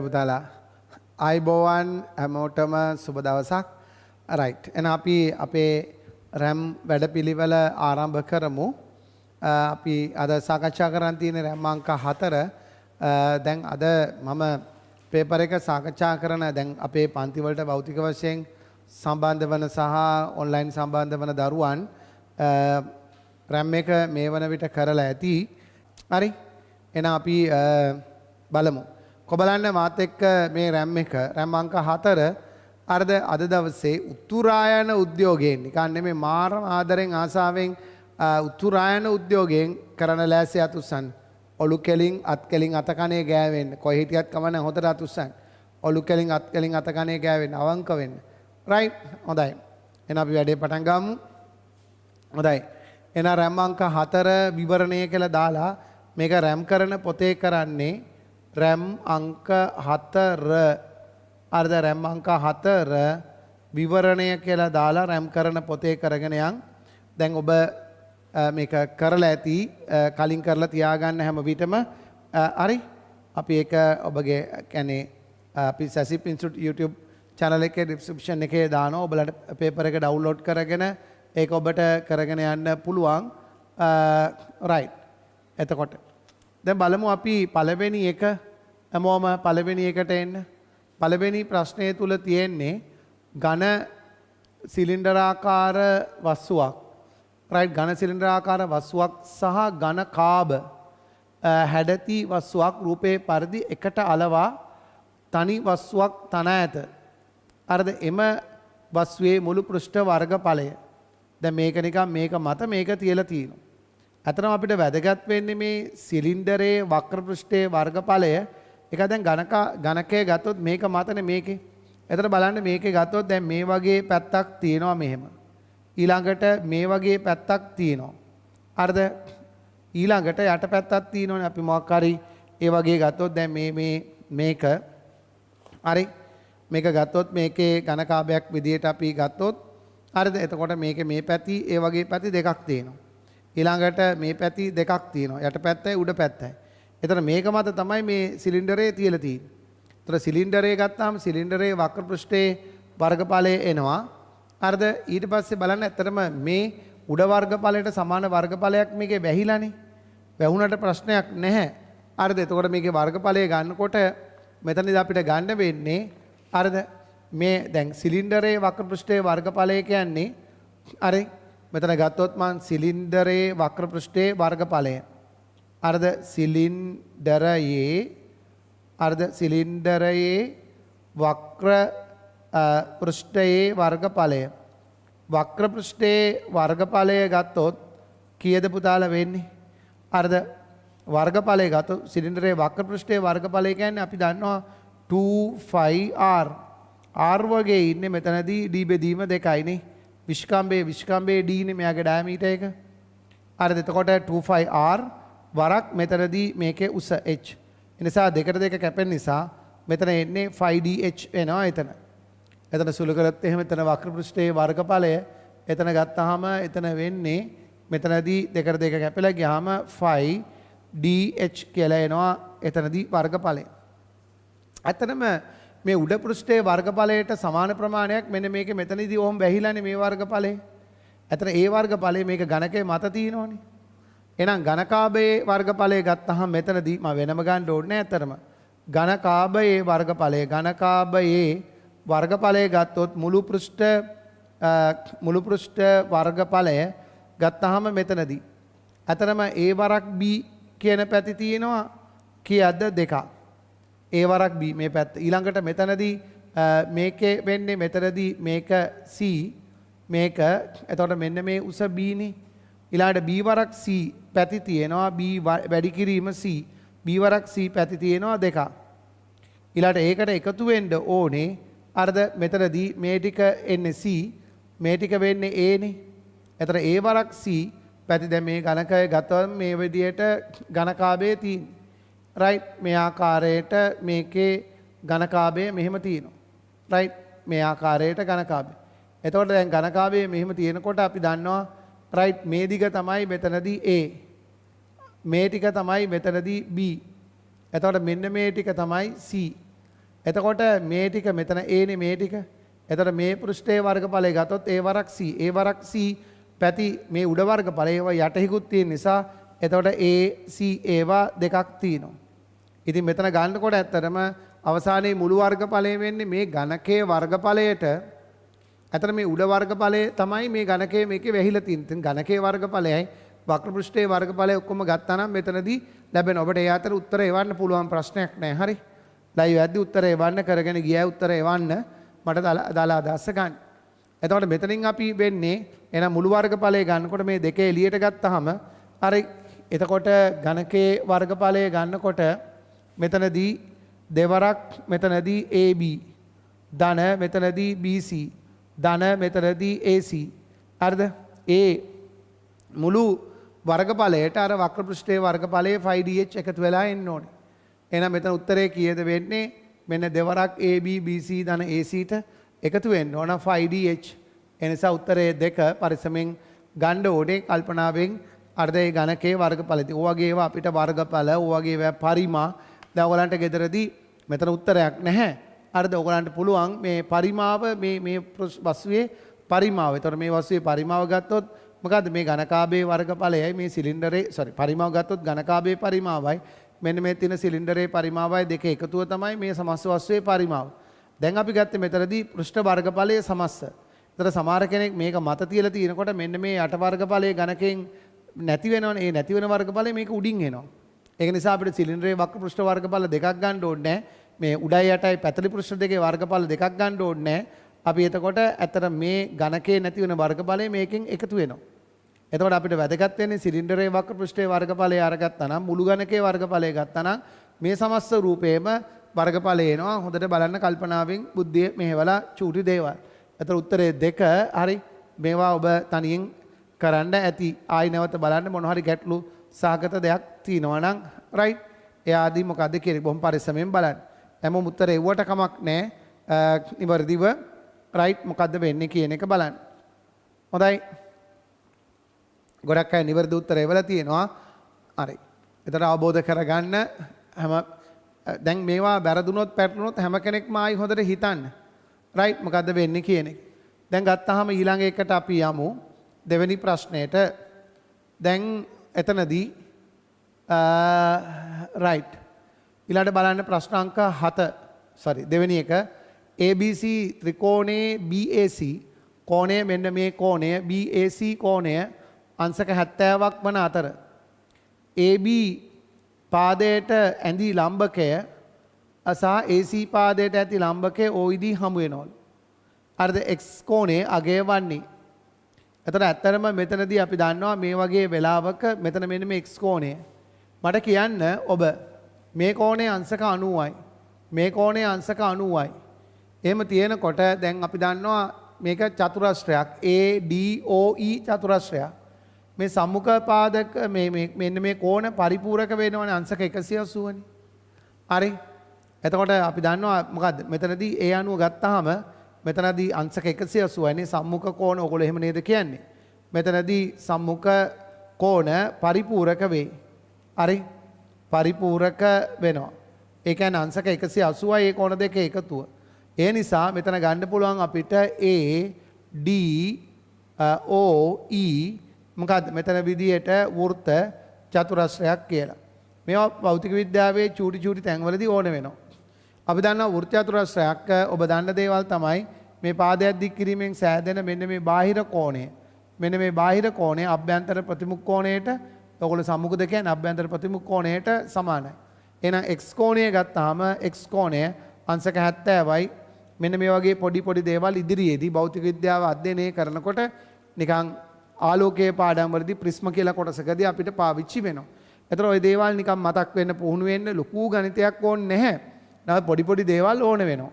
පුතාලා, ආයුබෝවන්. හැමෝටම සුබ දවසක්. රයිට්, එහෙනම් අපි අපේ රැම් වැඩපිළිවෙල ආරම්භ කරමු. අපි අද සාකච්ඡා කරන්න තියෙන රැම් අංක 4. දැන් අද මම පේපර් එක සාකච්ඡා කරන, දැන් අපේ පන්ති වලට භෞතික වශයෙන් සම්බන්ධ වන සහ ඔන්ලයින් සම්බන්ධ වන දරුවන් රැම් එක මේ වන විට කරලා ඇති. හරි, එහෙනම් අපි බලමු. කො බලන්න මාත් එක්ක මේ රැම් එක, රැම් අංක 4. අරද අද දවසේ උතුරායන උද්‍යෝගයෙන්, නිකන් නෙමෙයි, මාරම ආදරෙන් ආසාවෙන් උතුරායන උද්‍යෝගයෙන් කරන ලෑස්ති අත උස්සන්න. ඔලු කෙලින්, අත් කෙලින්, අත කනේ ගෑවෙන්න. කොයි හිටියත් කමක් නෑ, හොඳට අත උස්සන්න. ඔලු කෙලින්, අත් කෙලින්, අත කනේ ගෑවෙන්න, අවංක වෙන්න. රයිට්, හොඳයි. එහෙනම් අපි වැඩේ පටන් ගමු. හොඳයි. එහෙනම් රැම් අංක 4 විවරණය කියලා දාලා මේක රැම් කරන පොතේ කරන්නේ රැම් අංක 4. අරද රැම් අංක 4 විවරණය කියලා දාලා රැම් කරන පොතේ කරගෙන යන්. දැන් ඔබ මේක කරලා ඇති, කලින් කරලා තියාගන්න හැම විටම. හරි, අපි ඒක ඔබගේ කියන්නේ අපි සැසිප් ඉන්ස්ටිටියුට් YouTube channel එකේ ඩිස්ක්‍රිප්ෂන් එකේ දානවා. ඔබලට පේපර් එක ඩවුන්ලෝඩ් කරගෙන ඒක ඔබට කරගෙන යන්න පුළුවන්. රයිට්, එතකොට දැන් බලමු අපි පළවෙනි එක. හැමෝම පළවෙනි එකට එන්න. පළවෙනි ප්‍රශ්නය තුල තියෙන්නේ ඝන සිලින්ඩරාකාර වස්තුවක්. රයිට්, ඝන සිලින්ඩරාකාර වස්තුවක් සහ ඝන කාබ හැඩති වස්තුවක් රූපයේ පරිදි එකට අලවා තනි වස්තුවක් තනා ඇත. අරද එම වස්තුවේ මුළු පෘෂ්ඨ වර්ගඵලය. දැන් මේක නිකන් මේක මත මේක තියලා තියෙනවා. අතරම අපිට වැදගත් වෙන්නේ මේ සිලින්ඩරයේ වක්‍ර පෘෂ්ඨයේ වර්ගඵලය. ඒක දැන් ඝනකය ගත්තොත් මේක මතනේ මේකේ. එතන බලන්න, මේකේ ගත්තොත් දැන් මේ වගේ පැත්තක් තියෙනවා මෙහෙම. ඊළඟට මේ වගේ පැත්තක් තියෙනවා. හරිද? ඊළඟට යට පැත්තක් තියෙනවනේ. අපි මොකක් හරි ඒ වගේ ගත්තොත් දැන් මේ මේ මේක හරි, මේක ගත්තොත් මේකේ ඝනකාභයක් විදියට අපි ගත්තොත්, හරිද? එතකොට මේකේ මේ පැති ඒ වගේ පැති දෙකක් තියෙනවා. ඊළඟට මේ පැති දෙකක් තියෙනවා. යට පැත්තයි උඩ පැත්තයි. එතන මේක මත තමයි මේ සිලින්ඩරේ තියලා තියෙන්නේ. එතකොට සිලින්ඩරේ ගත්තාම සිලින්ඩරේ වක්‍ර පෘෂ්ඨයේ වර්ගඵලය එනවා. හරිද? ඊට පස්සේ බලන්න, ඇත්තටම මේ උඩ වර්ගඵලයට සමාන වර්ගඵලයක් මේකේ වැහිලානේ. වැහුණට ප්‍රශ්නයක් නැහැ. හරිද? එතකොට මේකේ වර්ගඵලය ගන්නකොට මෙතනදී අපිට ගන්න වෙන්නේ, හරිද? මේ දැන් සිලින්ඩරේ වක්‍ර පෘෂ්ඨයේ වර්ගඵලය කියන්නේ, හරි, මෙතන ගත්තොත් මං සිලින්ඩරේ වක්‍ර පෘෂ්ඨයේ වර්ගඵලය. හරිද? සිලින්ඩරයේ, හරිද, සිලින්ඩරයේ වක්‍ර පෘෂ්ඨයේ වර්ගඵලය. වක්‍ර පෘෂ්ඨයේ වර්ගඵලය ගත්තොත් කීයද පුතාලා වෙන්නේ? හරිද? වර්ගඵලය ගත්තොත් සිලින්ඩරයේ වක්‍ර පෘෂ්ඨයේ වර්ගඵලය කියන්නේ අපි දන්නවා 2 r. R වගේ ඉන්නේ මෙතනදී d බෙදීම දෙකයි නේ. විශ්කම්භයේ, විශ්කම්භයේ d නේ මෙයාගේ ඩයමීටර් එක. හරිද? එතකොට 2 r වරක් මෙතනදී මේකේ උස h. ඒ නිසා දෙකට දෙක කැපෙන නිසා මෙතන එන්නේ 5dh වෙනවා එතන. එතන සුළු කරොත් එහෙම එතන වක්‍ර පෘෂ්ඨයේ වර්ගඵලය එතන ගත්තාම එතන වෙන්නේ මෙතනදී දෙකට දෙක කැපිලා ගියාම 5dh කියලා එනවා එතනදී වර්ගඵලය. ඇත්තටම මේ උඩ පෘෂ්ඨයේ වර්ගඵලයට සමාන ප්‍රමාණයක් මෙන්න මේකේ මෙතනදී ඔහොම වැහිලානේ මේ වර්ගඵලය. ඇත්තට ඒ වර්ගඵලය මේක ඝනකයේ මත තියෙනවනේ. එහෙනම් ඝනකාභයේ වර්ගඵලය ගත්තහම මෙතනදී මම වෙනම ගන්න ඕනේ නෑ ඇත්තටම. ඝනකාභයේ වර්ගඵලය, ඝනකාභයේ වර්ගඵලය ගත්තොත් මුළු පෘෂ්ඨ වර්ගඵලය ගත්තාම මෙතනදී ඇත්තටම A වරක් B කියන පැති තියෙනවා කීයක්ද? දෙකක්. A වරක් B මේ පැත්ත. ඊළඟට මෙතනදී මේකේ වෙන්නේ මෙතනදී මේක C මේක. එතකොට මෙන්න මේ උස B නේ. ඊළඟට B වරක් C පැති තියෙනවා. B වැඩි කිරීම C, B වරක් C පැති තියෙනවා දෙකක්. ඊළඟට ඒකට එකතු වෙන්න ඕනේ අරද මෙතනදී මේ ටික එන්නේ C, මේ ටික වෙන්නේ A නේ. එතන A වරක් C පැති. දැන් මේ ඝනකය ගත්තොත් මේ විදියට ඝනකාභය තියෙනවා. රයිට්, මේ ආකාරයට මේකේ ඝනකාභය මෙහෙම තියෙනවා. රයිට්, මේ ආකාරයට ඝනකාභය. එතකොට දැන් ඝනකාභය මෙහෙම තියෙනකොට අපි දන්නවා, රයිට්, මේ දිග තමයි මෙතනදී A. මේ ටික තමයි මෙතනදී B. එතකොට මෙන්න මේ ටික තමයි C. එතකොට මේ ටික මෙතන A නේ මේ ටික. එතකොට මේ පෘෂ්ඨයේ වර්ගඵලය ගත්තොත් A වරක් C, A වරක් C පැති මේ උඩ වර්ගඵලය ඒවා යටහිකුත් තියෙන නිසා එතකොට A C ඒවා දෙකක් තියෙනවා. ඉතින් මෙතන ගන්නකොට ඇත්තටම අවසානයේ මුළු වර්ගඵලය වෙන්නේ මේ ඝනකයේ වර්ගඵලයට. ඇත්තට මේ උඩ වර්ගඵලය තමයි මේ ඝනකයේ මේකේ වැහිලා තියෙන්නේ. ඉතින් ඝනකයේ වර්ගඵලයයි වක්‍ර පෘෂ්ඨයේ වර්ගඵලය ඔක්කොම ගත්තා නම් මෙතනදී ලැබෙන ඔබට ඒ අතර උත්තර එවන්න පුළුවන් ප්‍රශ්නයක් නෑ. හරි. ලයිව් ඇද්දි උත්තර එවන්න කරගෙන ගියා උත්තර එවන්න මට දාලා අදහස ගන්න. එතකොට මෙතනින් අපි වෙන්නේ එහෙනම් මුළු වර්ගඵලය ගන්නකොට මේ දෙක එළියට ගත්තාම අර එතකොට ඝනකයේ වර්ගඵලය ගන්නකොට මෙතනදී දෙවරක් මෙතනදී AB ධන මෙතනදී BC ධන මෙතනදී AC. හරිද? ඒ මුළු වර්ගඵලයට අර වක්‍ර පෘෂ්ඨයේ වර්ගඵලයේ 5DH එකතු වෙලා එන්න ඕනේ. එහෙනම් මෙතන උත්තරේ කීයද වෙන්නේ? මෙන්න දෙවරක් AB BC ධන AC ට එකතු වෙන්න ඕන 5DH. ඒ නිසා උත්තරේ දෙක පරිස්සමෙන් ගන්න ඕනේ කල්පනාවෙන් අර්ධ ඒ ඝනකයේ වර්ගඵල. ඉතින් ඔය වගේ ඒවා අපිට වර්ගඵල, ඔය වගේ ඒවා පරිමා. දැන් ඔයගලන්ට ගෙදරදී මෙතන උත්තරයක් නැහැ. හරිද? ඔයගලන්ට පුළුවන් මේ පරිමාව මේ මේ වස්තුවේ පරිමාව. එතකොට මේ වස්තුවේ පරිමාව ගත්තොත් මොකද්ද මේ ඝනකාභයේ වර්ගඵලයයි මේ සිලින්ඩරේ සෝරි පරිමාව ගත්තොත් ඝනකාභයේ පරිමාවයි මෙන්න මේ තියෙන සිලින්ඩරේ පරිමාවයි දෙක එකතුව තමයි මේ සමස්ත වස්තුවේ පරිමාව. දැන් අපි ගත්තේ මෙතනදී පෘෂ්ඨ වර්ගඵලයේ සමස්ත. එතකොට සමහර කෙනෙක් මේක මත තියලා තියෙනකොට මෙන්න මේ යට වර්ගඵලයේ ඝනකයෙන් නැති වෙනවනේ. ඒ නැති වෙන වර්ගඵලය මේක උඩින් එනවා. ඒක නිසා අපිට සිලින්ඩරේ වක්‍ර පෘෂ්ඨ වර්ගඵල දෙකක් ගන්න ඕනේ නැහැ. මේ උඩයි යටයි පැතලි පෘෂ්ඨ දෙකේ වර්ගඵල දෙකක් ගන්න ඕනේ නැහැ. අපි එතකොට ඇත්තට මේ ඝනකේ නැති වෙන වර්ගඵලය මේකෙන් එකතු වෙනවා. එතකොට අපිට වැදගත් වෙන්නේ සිලින්ඩරේ වක්‍ර පෘෂ්ඨයේ වර්ගඵලය අරගත්තා නම් මුළු ඝනකයේ වර්ගඵලය ගත්තා නම් මේ සමස්ත රූපේම වර්ගඵලය එනවා. හොඳට බලන්න කල්පනාවෙන් බුද්ධිය මෙහෙवला චූටි දේවල්. එතකොට උත්තරේ දෙක හරි. මේවා ඔබ තනියෙන් කරන්න ඇති. ආයි නැවත බලන්න මොන හරි ගැටලු සහගත දෙයක් තියෙනවා නම් රයිට්. ඒ ආදී මොකද්ද කියලා බොහොම පරිස්සමෙන් බලන්න. හැමෝම උත්තර එව්වට කමක් නැහැ. නිවැරදිව රයිට් මොකද්ද වෙන්නේ කියන එක බලන්න. හොඳයි. ගොඩක් අය නිවැරදි උත්තර එවලා තියෙනවා. හරි. එතකොට අවබෝධ කරගන්න හැම දැන් මේවා වැරදුනොත් පැටලුනොත් හැම කෙනෙක්ම ආයි හොඳට හිතන්න. රයිට් මොකද්ද වෙන්නේ කියන එක. දැන් ගත්තාම ඊළඟ එකට අපි යමු. දෙවෙනි ප්‍රශ්නයට. දැන් එතනදී රයිට්. ඊළඟට බලන්න ප්‍රශ්න අංක 7 සෝරි දෙවෙනි එක ABC ත්‍රිකෝණයේ BAC කෝණය මෙන්න මේ කෝණය BAC කෝණය අංශක 70ක් වන අතර AB පාදයට ඇඳි ලම්බකය සහ AC පාදයට ඇති ලම්බකය OED හමු වෙනවලු. හරිද? X කෝණයේ අගය වන්නේ. එතකොට ඇත්තටම මෙතනදී අපි දන්නවා මේ වගේ වෙලාවක මෙතන මෙන්න මේ X කෝණය. මට කියන්න ඔබ මේ කෝණය අංශක 90යි. මේ කෝණය අංශක 90යි. එහෙම තියෙනකොට දැන් අපි දන්නවා මේක චතුරස්‍රයක් A D O E චතුරස්‍රයක්. මේ සම්මුඛ පාදක මේ මේ මෙන්න මේ කෝණ පරිපූරක වෙනවනේ අංශක 180නේ. හරි. එතකොට අපි දන්නවා මොකද්ද? මෙතනදී ඒ අනුව ගත්තාම මෙතනදී අංශක 180යි නේ සම්මුඛ කෝණ ඔයගොල්ලෝ එහෙම නේද කියන්නේ? මෙතනදී සම්මුඛ කෝණ පරිපූරක වෙයි. හරි. පරිපූරක වෙනවා. ඒ කියන්නේ අංශක 180යි ඒ කෝණ දෙක එකතුව. ඒ නිසා මෙතන ගන්න පුළුවන් අපිට A D O E මොකද්ද මෙතන විදියට වෘත්ත චතුරස්‍රයක් කියලා. මේවා භෞතික විද්‍යාවේ චූටි චූටි තැන්වලදී ඕන වෙනවා. අපි දන්නවා වෘත්ත චතුරස්‍රයක් ඔබ දන්න දේවල් තමයි මේ පාදයක් දික් කිරීමෙන් සෑදෙන මෙන්න මේ බාහිර කෝණය. මෙන්න මේ බාහිර කෝණය අභ්‍යන්තර ප්‍රතිමුඛ කෝණයට ඔයගොල්ලෝ සම්මුඛද කියන්නේ අභ්‍යන්තර ප්‍රතිමුඛ කෝණයට සමානයි. එහෙනම් x කෝණය ගත්තාම x කෝණය අංශක 70යි. මෙන්න මේ වගේ පොඩි පොඩි දේවල් ඉදිරියේදී භෞතික විද්‍යාව අධ්‍යයනය කරනකොට නිකන් ආලෝකයේ පාඩම් වලදී ප්‍රිස්ම කියලා කොටසකදී අපිට පාවිච්චි වෙනවා. ඒතර ඔය දේවල් නිකන් මතක් වෙන්න පුහුණු වෙන්න ලොකු ගණිතයක් ඕනේ නැහැ. නමුත් පොඩි පොඩි දේවල් ඕන වෙනවා.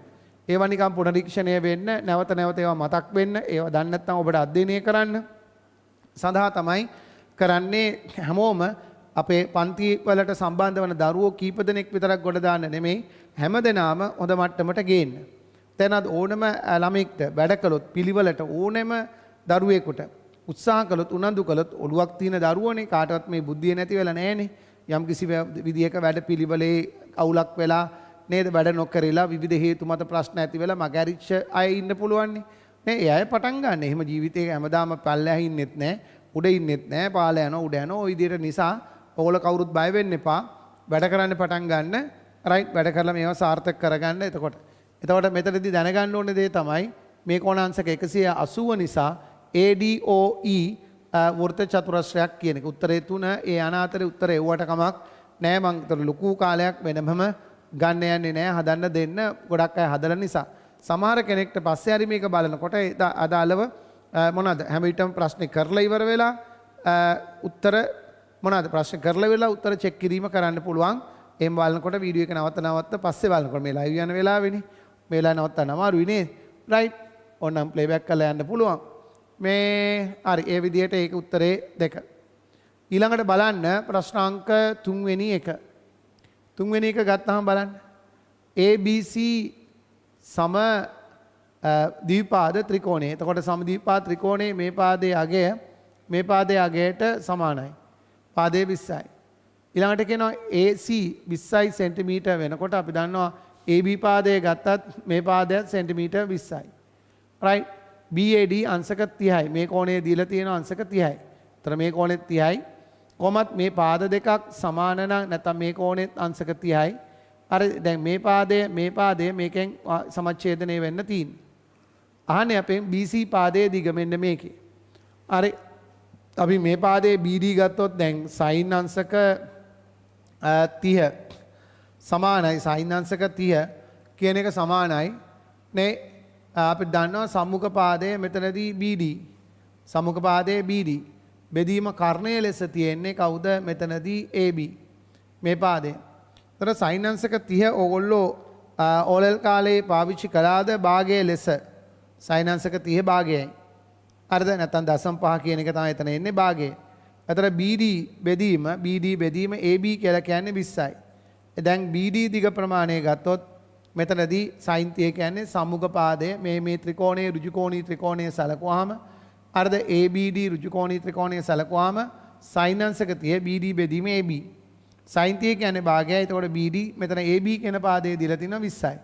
ඒවා නිකන් පුනරීක්ෂණය වෙන්න, නැවත නැවත ඒවා මතක් වෙන්න, ඒවා දන්නේ නැත්නම් ඔබට අධ්‍යයනය කරන්න සඳහා තමයි කරන්නේ. හැමෝම අපේ පන්ති වලට සම්බන්ධ වන දරුවෝ කීප දෙනෙක් විතරක් ගොඩ දාන්න නෙමෙයි, හැම දෙනාම හොඳ මට්ටමට ගේන්න. දැන් අද ඕනම ළමෙක්ට වැඩ කළොත් පිළිවෙලට ඕනෑම දරුවෙකුට උත්සාහ කළොත් උනන්දු කළොත් ඔළුවක් තියෙන දරුවෝනේ කාටවත් මේ බුද්ධිය නැති වෙලා නෑනේ. යම් කිසි විදියක වැඩ පිළිවෙලේ අවුලක් වෙලා නේද වැඩ නොකරලා විවිධ හේතු මත ප්‍රශ්න ඇති වෙලා මග ඇරිච්ච අය ඉන්න පුළුවන්නේ. නේ ඒ අය පටන් ගන්න. එහෙම ජීවිතේ හැමදාම පල්ලෙහා ඉන්නෙත් නෑ, උඩ ඉන්නෙත් නෑ, පාල යනවා, උඩ යනවා. ඔය විදිහට නිසා ඔයගොල්ලෝ කවුරුත් බය වෙන්න එපා. වැඩ කරන්න පටන් ගන්න. රයිට්, වැඩ කරලා මේවා සාර්ථක කරගන්න. එතකොට එතකොට මෙතනදී දැනගන්න ඕනේ දේ තමයි මේ කෝණාංශක 180 නිසා ADOE වෘත්ත චතුරස්‍රයක් කියන එක. උත්තරේ 3. ඒ අනාතරේ උත්තරේ එව්වට කමක් නෑ. මං ඒතර ලොකු කාලයක් වෙනමම ගන්න යන්නේ නෑ. හදන්න දෙන්න ගොඩක් අය හදලා නිසා. සමහර කෙනෙක්ට පස්සේ හරි මේක බලනකොට අදාළව මොනවාද හැම විටම ප්‍රශ්නේ කරලා ඉවර වෙලා උත්තර මොනවාද ප්‍රශ්න කරලා වෙලා උත්තර චෙක් කිරීම කරන්න පුළුවන්. එහෙම බලනකොට වීඩියෝ එක නවත්ත නවත්ත පස්සේ බලනකොට මේ ලයිව් යන වෙලාවෙනේ. මේ වෙලාව නවත්තන්න අමාරුයි නේ. රයිට්. ඕනනම් ප්ලේබැක් කරලා යන්න පුළුවන්. මේ හරි ඒ විදිහට ඒක උත්තරේ 2. ඊළඟට බලන්න ප්‍රශ්න අංක 3 වෙනි එක. 3 වෙනි එක ගත්තාම බලන්න ABC සම ද්විපාද ත්‍රිකෝණය. එතකොට සම ද්විපාද ත්‍රිකෝණයේ මේ පාදයේ අගය මේ පාදයේ අගයට සමානයි. පාදයේ 20යි. ඊළඟට කියනවා AC 20යි සෙන්ටිමීටර් වෙනකොට අපි දන්නවා AB පාදයේ ගත්තත් මේ පාදයත් සෙන්ටිමීටර් 20යි. රයිට්. BAD අංශක 30යි. මේ කෝණය දීලා තියෙන අංශක 30යි. එතන මේ කෝණෙත් 30යි. කොහොමත් මේ පාද දෙකක් සමාන නම් නැත්නම් මේ කෝණෙත් අංශක 30යි. අර දැන් මේ පාදය මේකෙන් සමච්ඡේදනය වෙන්න තියෙන්නේ. අහන්නේ අපෙන් BC පාදයේ දිග මෙන්න මේකේ. හරි. අපි මේ පාදයේ BD ගත්තොත් දැන් සයින් අංශක 30 සමානයි සයින් අංශක 30 කියන එක සමානයි නේ. අපි දන්නවා සම්මුඛ පාදය මෙතනදී BD. සම්මුඛ පාදයේ BD බෙදීම කර්ණය ලෙස තියෙන්නේ කවුද මෙතනදී AB මේ පාදය. එතන සයින් අංශක 30 ඕගොල්ලෝ ඕලෙල් කාලේ පාවිච්චි කළාද භාගය ලෙස? සයින් අංශක 30 භාගයයි. හරිද? නැත්නම් 0.5 කියන එක තමයි එතන එන්නේ භාගය. එතන BD බෙදීම BD බෙදීම AB කියලා කියන්නේ 20යි. දැන් BD දිග ප්‍රමාණය ගත්තොත් මෙතනදී සයින් 30 කියන්නේ සම්මුඛ පාදය මේ මේ ත්‍රිකෝණයේ ඍජුකෝණී ත්‍රිකෝණය සැලකුවාම හරිද? ABD ඍජුකෝණී ත්‍රිකෝණය සැලකුවාම සයින් අංශක 30 BD බෙදීම AB. සයින් 30 කියන්නේ භාගයයි. එතකොට BD මෙතන AB කියන පාදයේ දීලා තිනවා 20යි.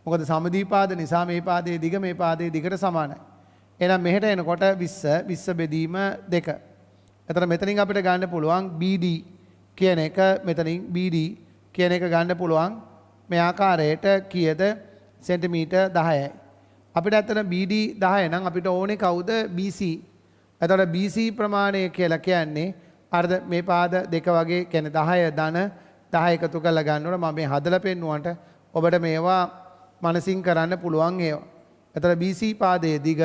මොකද සමදීපාද නිසා මේ පාදයේ දිග මේ පාදයේ දිගට සමානයි. එහෙනම් මෙහෙට එනකොට 20 20 බෙදීම 2. එතන මෙතනින් අපිට ගන්න පුළුවන් BD කියන එක මෙතනින් BD කියන එක ගන්න පුළුවන් මේ ආකාරයට කීයද සෙන්ටිමීටර් 10යි. අපිට ඇත්තට BD 10 නම් අපිට ඕනේ කවුද BC. එතකොට BC ප්‍රමාණය කියලා කියන්නේ අර මේ පාද දෙක වගේ කියන්නේ 10 ධන 10 එකතු කරලා ගන්න ඕන. මම මේ හදලා පෙන්නුවන්ට ඔබට මේවා මනසින් කරන්න පුළුවන් ඒවා. එතකොට BC පාදයේ දිග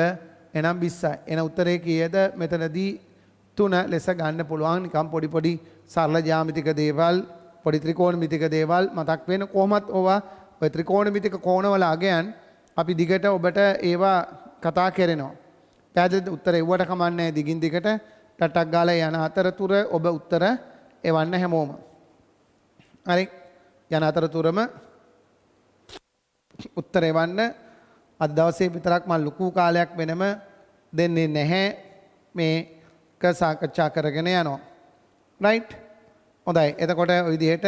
එනම් 20යි. එන උත්තරේ කීයද මෙතනදී 3 ලෙස ගන්න පුළුවන්. නිකන් පොඩි පොඩි සරල ජ්‍යාමිතික දේවල් පොඩි ත්‍රිකෝණමිතික දේවල් මතක් වෙන කොහොමත් ඕවා ඔය ත්‍රිකෝණමිතික කෝණවල අගයන් අපි දිගට ඔබට ඒවා කතා කරනවා. පැහැදිලිද? උත්තර එව්වට කමන්නේ දිගින් දිගට ටටක් ගාලා යන අතරතුර ඔබ උත්තර එවන්න හැමෝම. හරි. යන අතරතුරම උත්තර එවන්න. අද දවසේ විතරක් මම ලොකු කාලයක් වෙනම දෙන්නේ නැහැ. මේක සාකච්ඡා කරගෙන යනවා. රයිට්. හොඳයි. එතකොට ඔය විදිහට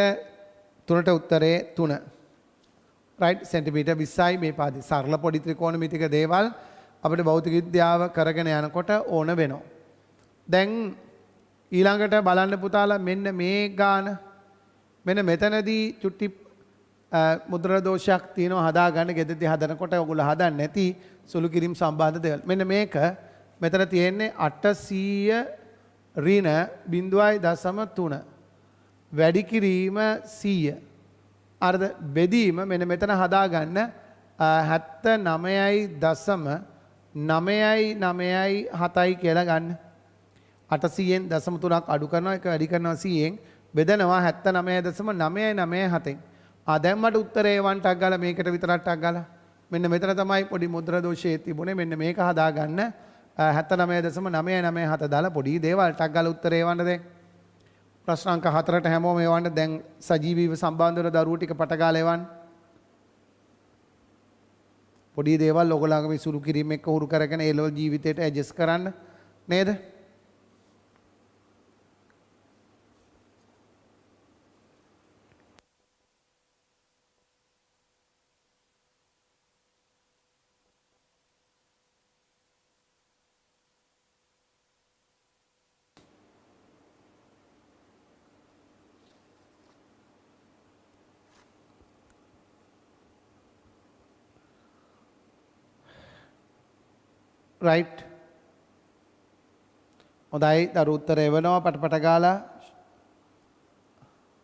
තුනට උත්තරේ 3. රයිට්. සෙන්ටිමීටර් 20යි මේ පාදේ. සරල පොඩි ත්‍රිකෝණමිතික දේවල් අපිට භෞතික විද්‍යාව කරගෙන යනකොට ඕන වෙනවා. දැන් ඊළඟට බලන්න පුතාලා මෙන්න මේ ගාන. මෙන්න මෙතනදී චුට්ටි මුද්‍රණ දෝෂයක් තියෙනවා හදාගන්න. ගෙදරදී හදනකොට ඔයගොල්ලෝ හදන්නේ නැති සුළු කිරීම සම්බන්ධ දේවල්. මෙන්න මේක මෙතන තියෙන්නේ 800 ඍණ 0.3 වැඩි කිරීම 100. අරද බෙදීම මෙන්න මෙතන හදාගන්න 79.997යි කියලා ගන්න. 800න් 0.3ක් අඩු කරනවා එක වැඩි කරනවා 100න් බෙදනවා 79.997න්. දැන් මට උත්තරේ වන් ටක් ගාලා මේකට විතරක් ටක් ගාලා. මෙන්න මෙතන තමයි පොඩි මුද්‍ර දෝෂයේ තිබුණේ. මෙන්න මේක හදාගන්න 79.997 දාලා පොඩි දේවල් ටක් ගාලා උත්තරේ එවන්න දැන්. ප්‍රශ්න අංක 4ට හැමෝම එවන්න. දැන් සජීවීව සම්බන්ධ වෙන දරුවෝ ටික පට ගාලා එවන්න. පොඩි දේවල් ඔයගොල්ලන්ගේ මේ සුළු කිරීම එක්ක හුරු කරගෙන ඒ ලෙවල් ජීවිතේට ඇඩ්ජස්ට් කරන්න නේද? රයිට්. හොඳයි, දරු උත්තර එවනවා පටපට ගාලා.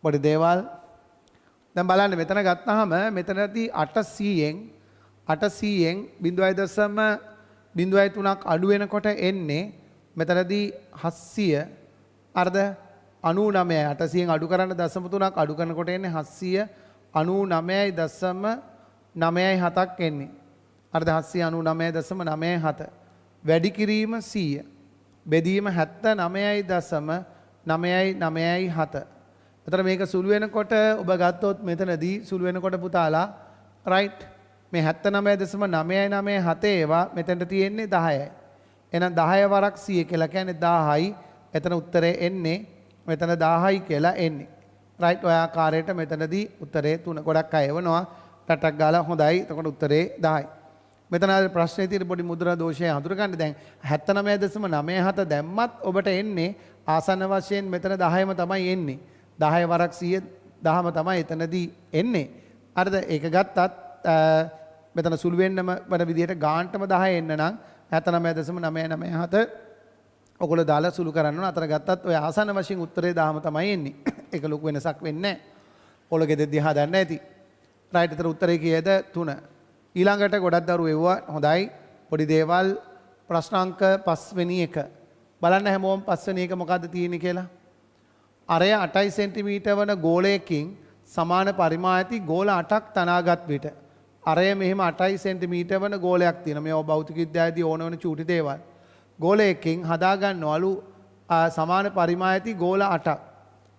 පොඩි දේවල්. දැන් බලන්න මෙතන ගත්තාම මෙතනදී 800න් 800න් 0.03ක් අඩු වෙනකොට එන්නේ මෙතනදී 700 අර්ධ 99යි. 800න් අඩු කරන්න 0.3ක් අඩු කරනකොට එන්නේ 799.97ක් එන්නේ. අර්ධ 799.97 වැඩි කිරීම 100 බෙදීම 79.997. එතන මේක සුළු වෙනකොට ඔබ ගත්තොත් මෙතනදී සුළු වෙනකොට පුතාලා රයිට් මේ 79.997 ඒවා මෙතනට තියෙන්නේ 10යි. එහෙනම් 10 වරක් 100 කියලා කියන්නේ 1000යි. එතන උත්තරේ එන්නේ මෙතන 1000යි කියලා එන්නේ. රයිට්, ඔය ආකාරයට මෙතනදී උත්තරේ 3. ගොඩක් අය එවනවා ටටක් ගාලා. හොඳයි. එතකොට උත්තරේ 10යි. මෙතන අර ප්‍රශ්නේ තියෙන පොඩි මුද්‍රා දෝෂය හඳුනගන්න. දැන් 79.97 දැම්මත් ඔබට එන්නේ ආසන්න වශයෙන් මෙතන 10ම තමයි එන්නේ. 10 වරක් 100 10ම තමයි එතනදී එන්නේ. හරිද? ඒක ගත්තත් මෙතන සුළු වෙන්නම වන විදිහට ගාන්ටම 10 එන්න නම් 79.997 ඔයගොල්ලෝ දාලා සුළු කරන්න ඕන. අතන ගත්තත් ඔය ආසන්න වශයෙන් උත්තරේ 10ම තමයි එන්නේ. ඒක ලොකු වෙනසක් වෙන්නේ නැහැ. ඔයගොල්ලෝ ගෙදරදී හදන්න ඇති. රයිට්, එතන උත්තරේ කීයද? 3. ඊළඟට ගොඩක් දරුවෝ එව්වා. හොඳයි. පොඩි දේවල් ප්‍රශ්න අංක 5 වෙනි එක. බලන්න හැමෝම 5 වෙනි එක මොකද්ද තියෙන්නේ කියලා. අරය 8 සෙන්ටිමීටර් වන ගෝලයකින් සමාන පරිමා ඇති ගෝල 8ක් තනාගත් විට අරය මෙහෙම 8 සෙන්ටිමීටර් වන ගෝලයක් තියෙනවා. මේවා භෞතික විද්‍යාවේදී ඕන වෙන චූටි දේවල්. ගෝලයකින් හදා ගන්නවලු සමාන පරිමා ඇති ගෝල 8ක්.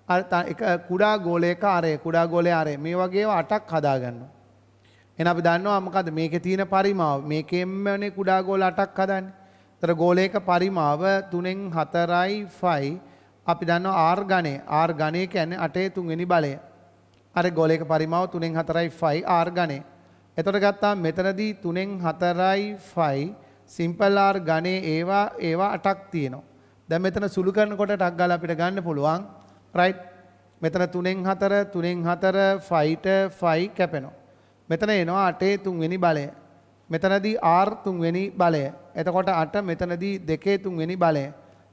අර එක කුඩා ගෝලයක අරය, කුඩා ගෝලයේ අරය මේ වගේ ඒවා 8ක් හදා ගන්නවා. එහෙනම් අපි දන්නවා මොකද්ද මේකේ තියෙන පරිමාව. මේකෙන්මනේ කුඩා ගෝල 8ක් හදන්නේ. ඒතර ගෝලයක පරිමාව 3න් 4යි 5. අපි දන්නවා R ඝණය. R ඝණය කියන්නේ 8 3 වෙනි බලය. අර ගෝලයක පරිමාව 3න් 4යි 5 R ඝණය. එතකොට ගත්තාම මෙතනදී 3න් 4යි 5 සිම්පල් R ඝණය ඒවා ඒවා 8ක් තියෙනවා. දැන් මෙතන සුළු කරනකොට ටක් ගාලා අපිට ගන්න පුළුවන්. රයිට්. මෙතන 3න් 4 3න් 4 5ට 5 කැපෙනවා. මෙතන එනවා 8 3 වෙනි බලය. මෙතනදී R 3 වෙනි බලය. එතකොට 8 මෙතනදී 2 3 වෙනි බලය.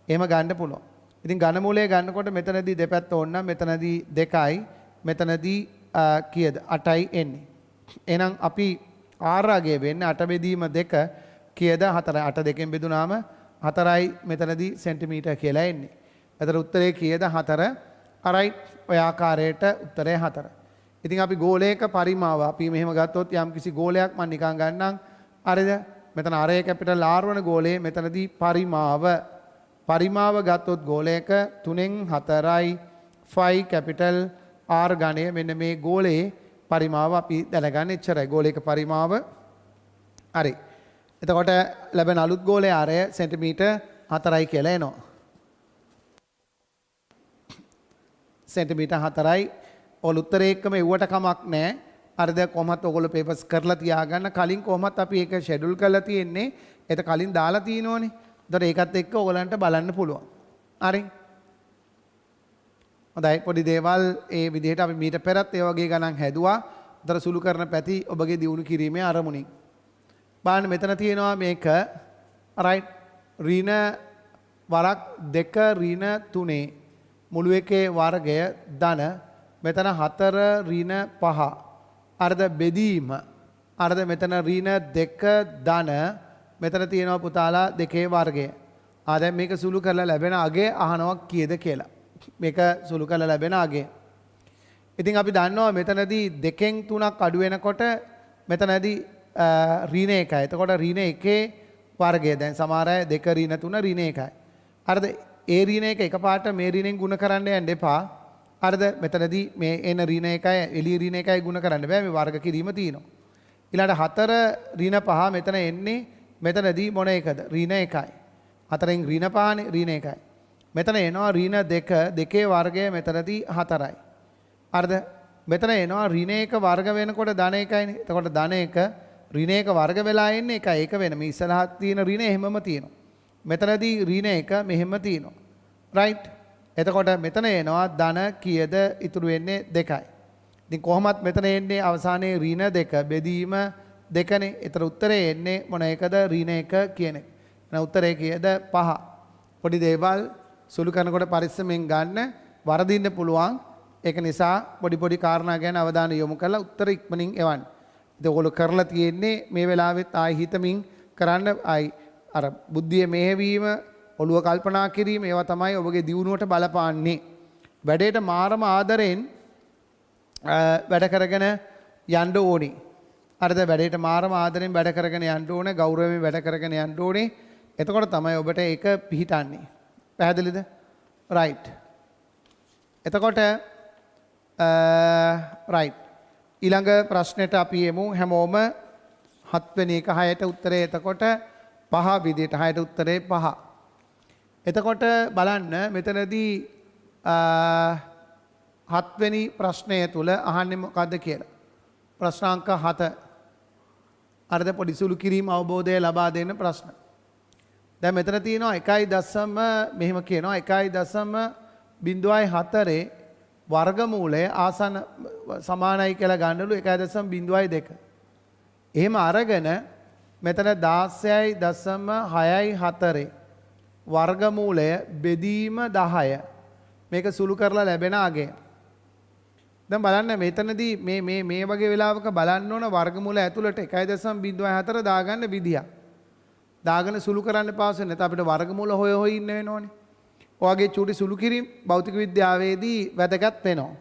එහෙම ගන්න පුළුවන්. ඉතින් ඝන මූලය ගන්නකොට මෙතනදී දෙපැත්ත ඕන නම් මෙතනදී 2යි මෙතනදී කීයද 8යි එන්නේ. එහෙනම් අපි R අගය වෙන්නේ 8 බෙදීම 2 කීයද 4. 8 දෙකෙන් බෙදුනාම 4යි මෙතනදී සෙන්ටිමීටර් කියලා එන්නේ. එතකොට උත්තරේ කීයද 4. අරයිට්, ඔය ආකාරයට උත්තරේ 4. ඉතින් අපි ගෝලයක පරිමාව අපි මෙහෙම ගත්තොත් යම් කිසි ගෝලයක් මම නිකන් ගන්නම්. හරිද? මෙතන අරය කැපිටල් R වන ගෝලයේ මෙතනදී පරිමාව ගත්තොත් ගෝලයක 3න් 4යි 5 කැපිටල් R ඝණය. මෙන්න මේ ගෝලයේ පරිමාව අපි දැනගන්න එච්චරයි. ගෝලයක පරිමාව. හරි. එතකොට ලැබෙන අලුත් ගෝලයේ අරය සෙන්ටිමීටර් 4යි කියලා එනවා. සෙන්ටිමීටර් 4යි. ඔල උත්තරේ එක්කම එව්වට කමක් නෑ. හරිද? කොහොමත් ඔයගොල්ලෝ පේපර්ස් කරලා තියාගන්න. කලින් කොහොමත් අපි ඒක ෂෙඩියුල් කරලා තියෙන්නේ. ඒක කලින් දාලා තියෙනවනේ. එතකොට ඒකත් එක්ක ඔයගලන්ට බලන්න පුළුවන්. හරි. හොඳයි, පොඩි දේවල් ඒ විදිහට අපි මීට පෙරත් ඒ වගේ ගණන් හැදුවා. උතර සුළු කරන පැති ඔබගේ දියුණු කිරීමේ අරමුණින්. බලන්න මෙතන තියෙනවා මේක. රයිට්, ඍණ වරක් 2 ඍණ 3 මුළු එකේ වර්ගය ධන මෙතන 4 ඍණ 5. අරද බෙදීම. අරද මෙතන ඍණ 2 ධන මෙතන තියෙනවා පුතාලා දෙකේ වර්ගය. දැන් මේක සුළු කරලා ලැබෙන අගය අහනවා කීයද කියලා. මේක සුළු කරලා ලැබෙන අගය. ඉතින් අපි දන්නවා මෙතනදී දෙකෙන් තුනක් අඩු වෙනකොට මෙතනදී ඍණ 1යි. එතකොට ඍණ එකේ වර්ගය. දැන් සමහර අය 2 ඍණ 3 ඍණ 1යි. හරිද? ඒ ඍණ 1 එකපාරට මේ ඍණෙන් ගුණ කරන්න යන්න එපා. හරිද? මෙතනදී මේ එන ඍණ 1යි එළිය ඍණ 1යි ගුණ කරන්න බෑ. මේ වර්ග කිරීම තියෙනවා. ඊළඟට 4 ඍණ 5 මෙතන එන්නේ මෙතනදී මොන එකද? ඍණ 1යි. 4න් ඍණ 5නේ ඍණ 1යි. මෙතන එනවා ඍණ 2 දෙකේ වර්ගය මෙතනදී 4යි. හරිද? මෙතන එනවා ඍණ 1 වර්ග වෙනකොට ධන 1යිනේ. එතකොට ධන 1 ඍණ 1 වර්ග වෙලා එන්නේ 1යි. ඒක වෙන මේ ඉස්සරහා තියෙන ඍණ එහෙමම තියෙනවා. මෙතනදී ඍණ 1 මෙහෙම තියෙනවා. රයිට්? එතකොට මෙතන එනවා ධන කීයද ඉතුරු වෙන්නේ 2යි. ඉතින් කොහොමත් මෙතන එන්නේ අවසානයේ ඍණ 2 බෙදීම 2නේ. ඒතර උත්තරේ එන්නේ මොන එකද? ඍණ 1 කියන එක. එහෙනම් උත්තරේ කීයද? 5. පොඩි දේවල් සුළු කරනකොට පරිස්සමෙන් ගන්න, වරදින්න පුළුවන්. ඒක නිසා පොඩි පොඩි කාරණා ගැන අවධානය යොමු කරලා උත්තර ඉක්මනින් එවන්න. ඉතින් ඔයගොල්ලෝ කරලා තියෙන්නේ මේ වෙලාවෙත් ආයි හිතමින් කරන්න, ආයි අර බුද්ධිය මෙහෙවීම, ඔළුව කල්පනා කිරීම, ඒවා තමයි ඔබගේ දියුණුවට බලපාන්නේ. වැඩේට මාරම ආදරෙන් වැඩ කරගෙන යන්න ඕනි. හරිද? වැඩේට මාරම ආදරෙන් වැඩ කරගෙන යන්න ඕනේ, ගෞරවයෙන් වැඩ කරගෙන යන්න ඕනේ. එතකොට තමයි ඔබට ඒක පිහිටන්නේ. පැහැදිලිද? රයිට්. එතකොට රයිට්. ඊළඟ ප්‍රශ්නෙට අපි එමු හැමෝම. හත්වෙනි එක හයට උත්තරේ එතකොට පහ විදියට, හයට උත්තරේ පහ. එතකොට බලන්න මෙතනදී හත්වෙනි ප්‍රශ්නය තුල අහන්නේ මොකද්ද කියලා. ප්‍රශ්න අංක 7. අරද පොඩි සුළු කිරීම අවබෝධය ලබා දෙන ප්‍රශ්න. දැන් මෙතන තියෙනවා 1 දශම මෙහෙම කියනවා 1.04 වර්ගමූලය ආසන්න සමානයි කියලා ගන්නලු 1.02. එහෙම අරගෙන මෙතන 16.64 වර්ගමූලය බෙදීම 10, මේක සුළු කරලා ලැබෙන අගය. දැන් බලන්න මෙතනදී මේ මේ මේ වගේ වෙලාවක බලන්න ඕන වර්ගමූල ඇතුළට 1.04 දාගන්න විදියක්. දාගෙන සුළු කරන්න පහසු නැත්නම් අපිට වර්ගමූල හොය හොය ඉන්න වෙනෝනේ. ඔයගේ චූටි සුළු කිරීම භෞතික විද්‍යාවේදී වැදගත් වෙනවා.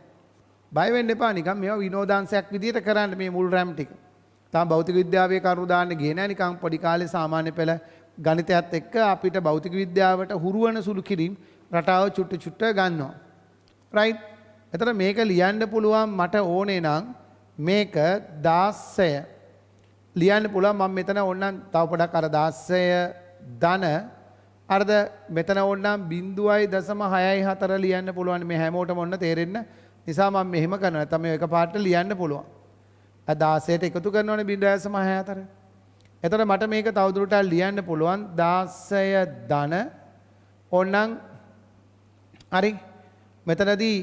බය වෙන්න එපා, නිකන් මේවා විනෝදාංශයක් විදියට කරන්න මේ මුල් රැම් ටික. තාම භෞතික විද්‍යාවේ කරුණු දාන්න ගියේ නෑ, නිකන් පොඩි කාලේ සාමාන්‍ය පෙළ ගණිතයත් එක්ක අපිට භෞතික විද්‍යාවට හුරු වන සුළු කිරීම රටාව චුට්ට චුට්ට ගන්නවා. රයිට්. එතකොට මේක ලියන්න පුළුවන් මට ඕනේ නම් මේක 16 ලියන්න පුළුවන්. මම මෙතන ඕනනම් තව පොඩක් අර 16 ධන අරද මෙතන ඕනනම් 0.64 ලියන්න පුළුවන්. මේ හැමෝටම ඔන්න තේරෙන්න නිසා මම මෙහෙම කරනවා. නැත්නම් මේ එකපාරට ලියන්න පුළුවන්. අර 16ට එකතු කරනවනේ 0.64. එතකොට මට මේක තවදුරටත් ලියන්න පුළුවන් 16 ධන ඕනනම් හරි මෙතනදී